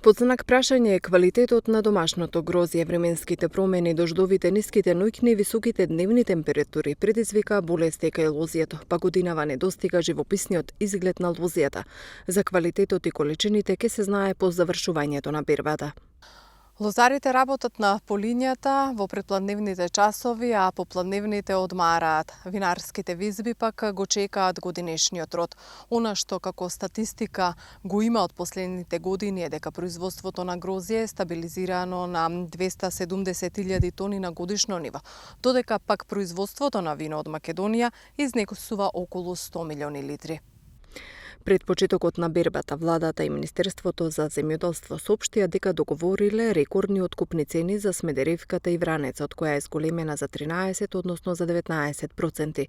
Под знак прашање е квалитетот на домашното грозје, временските промени, дождовите, ниските ноќни и високите дневни температури предизвикаа болести кај лозјето, па годинава не достига живописниот изглед на лозјата. За квалитетот и количините ќе се знае по завршувањето на бербата. Лозарите работат на полињата во предпладневните часови, а попладневните одмараат. Винарските визби пак го чекаат годинешниот род. Она што како статистика го има од последните години е дека производството на грозје е стабилизирано на 270.000 тони на годишно ниво, додека пак производството на вино од Македонија изнесува околу 100 милиони литри. Пред почетокот на бербата, владата и Министерството за земјоделство соопштија дека договориле рекордни откупни цени за Смедеревката и Вранецот, која е зголемена за 13, односно за 19%.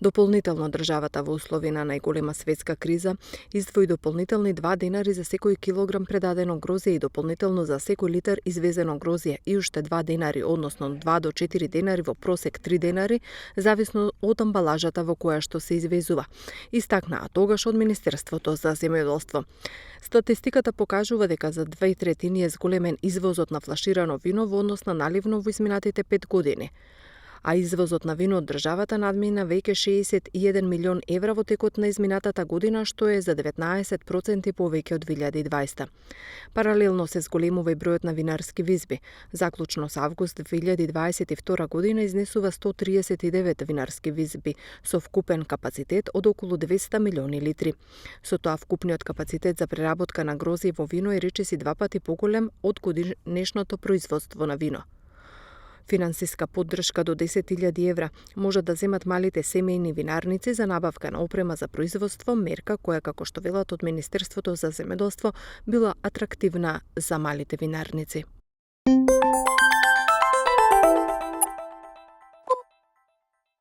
Дополнително државата во услови на најголема светска криза издвои дополнителни 2 денари за секој килограм предадено грозје и дополнително за секој литар извезено грозје и уште 2 денари, односно 2 до 4 денари во просек 3 денари, зависно од амбалажата во која што се извезува. Истакнаа тогаш од Министерството за земјоделство. Статистиката покажува дека за 2/3 е зголемен извозот на флаширано вино во однос на наливно во изминатите 5 години, а извозот на вино од државата надмина веќе 61 милион евра во текот на изминатата година, што е за 19% повеќе од 2020. Паралелно се зголемува и бројот на винарски визби. Заклучно со август 2022 година изнесува 139 винарски визби со вкупен капацитет од околу 200 милиони литри. Со тоа вкупниот капацитет за преработка на грозје во вино е речиси 2 пати поголем од годинешното производство на вино. Финансиска поддршка до 10.000 евра може да земат малите семејни винарници за набавка на опрема за производство, мерка која, како што велат од Министерството за земјоделство, била атрактивна за малите винарници.